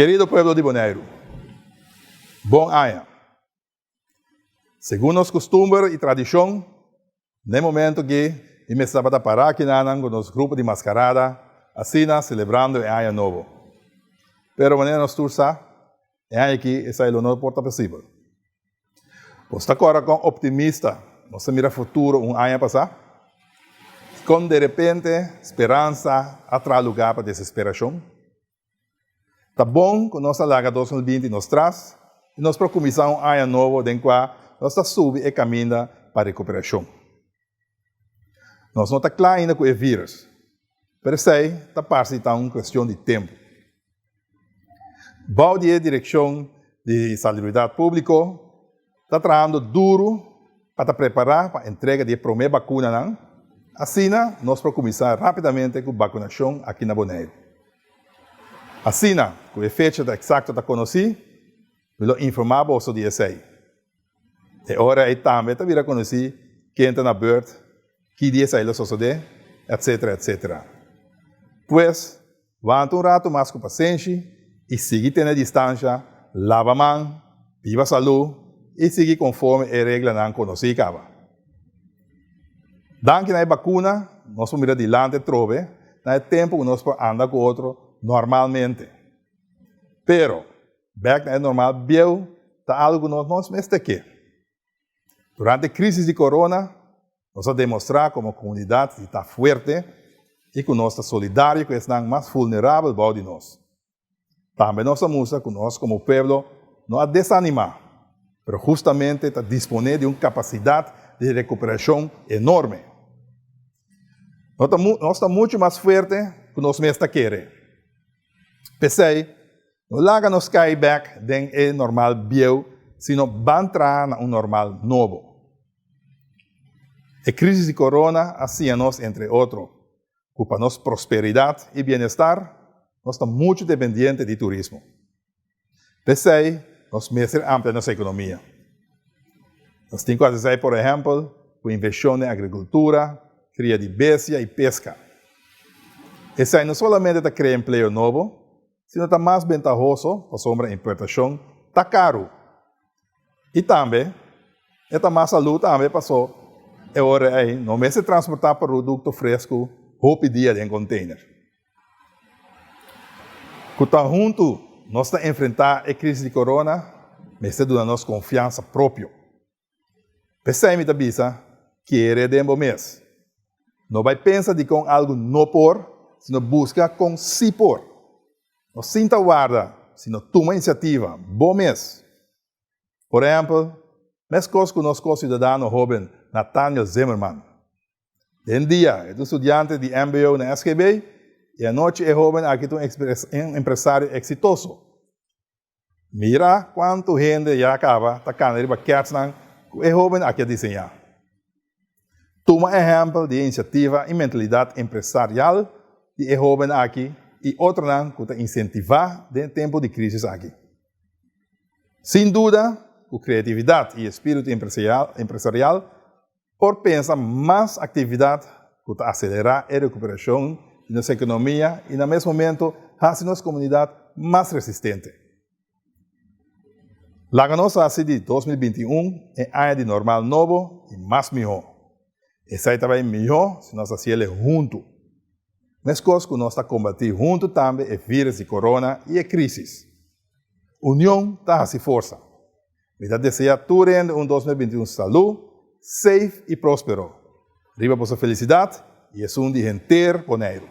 Kerido pueblo di Boneiru, bon aña! Segun nos kustumber i tradishon, na e momento aki mi mester tabata pará akinanan ku nos grupo di maskarada, asina selebrando e aña nobo. Pero manera nos tur sa, e aña aki esei lo no por ta posibel. Bo ta kòrda kon optimista nos a mira futuro un aña pasá? I kon derepente speransa a traha lugá pa desesperashon? Ta bon ku nos a laga 2020 nos tras i nos por kuminsá un aña nobo den kua nos ta subi e kaminda pa rekuperashon. Nos no ta kla ainda ku e vírus, pero esei ta parse di ta un kuestion di tempu. Bou di e direkshon di Salubridat Públiko ta trahando duru pa ta prepará pa entrega di e promé bakunanan, asina nos por kuminsá rápidamente ku bakunashon aki na Boneiru. Asina ku e fecha ta eksakto ta konosí, mi lo informá boso di esei. E ora ei tambe ta bira konosí ken ta na bùrt, ki dia esei lo sosodé, etsetera, etsetera. Pues, Wanta un ratu mas ku pasenshi i sigui tene distansha, laba man, biba salú i sigui konforme e reglanan konosí kaba. Danki na e bakuna nos por mira dilanti atrobe na e tempu ku nos por anda ku otro normalmente. Pero, bèk na e normal bieu ta algu ku nos no mester ke. Durante e crisis di corona, nos a demostra como comunidad di ta fuerte y cu nos ta solidario cu esnan mas vulnerabel bou di nos. Tambe nos a mustra cu nos como pueblo no a desanima, pero hustamente ta dispone di un capacidad di recuperacion enorme. Nos ta mucho mas fuerte cu nos mes ta kere. P'esey, No laga nos kai bek den e normal bieu, sino ban traha na un normal nobo. E crisis di corona a siña nos entre otro cu pa nos prosperidad y bienestar nos ta mucho dependiente di turismo. P'esey nos mester amplia nos economia. Nos tin cu haci esey por ehempel cu inversion den agricultura, cria di bestia y pesca. Esey no solamente ta crea empleo nobo, sino ta mas bentahoso pasobra importashon ta karu. I tambe e ta mas salú tambe paso e ora ei no mester transportá produkto fresku hopi dia den konteiner. Ku ta huntu nos ta enfrentá e krisis di korona mester duna nos konfiansa propio. P'esei mi ta bisa, kere den bo mes. No bai pensa dikon algu no por, sino buska kon sí por. No sinta warda, sino tuma inisiativa, bo mes. Por ehèmpel, meskos ku nos ko-siudadano hóben Nathaniel Zimmerman. Den dia e ta un studiante di mbo na SGB i anochi e hóben aki ta un empresario eksitoso. Mira kuantu hende ya kaba ta kana riba kèrsnan ku e hóben aki a diseñá. Tuma ehèmpel di e inisiativa i mentalidat empresarial di e hóben aki i otronan ku ta insentivá den e tempu di krísis aki. Sin duda ku kreatividat i e spiritu empresarial Por pensa mas aktividat ku ta aselerá e rekuperashon di nos ekonomia i na mes momento hasi nos komunidat mas resistente. Laga nos hasi di 2021 e aña di normal nobo i mas mihó. Esei ta bai mihó si nos hasiel e huntu. Meskos ku nos ta kombatí huntu tambe e vírus di korona i e krísis. Union ta hasi forsa. Mi ta desea tur hende un 2021 salú, safe i próspero. Riba boso felisidat i esun di henter Boneiru.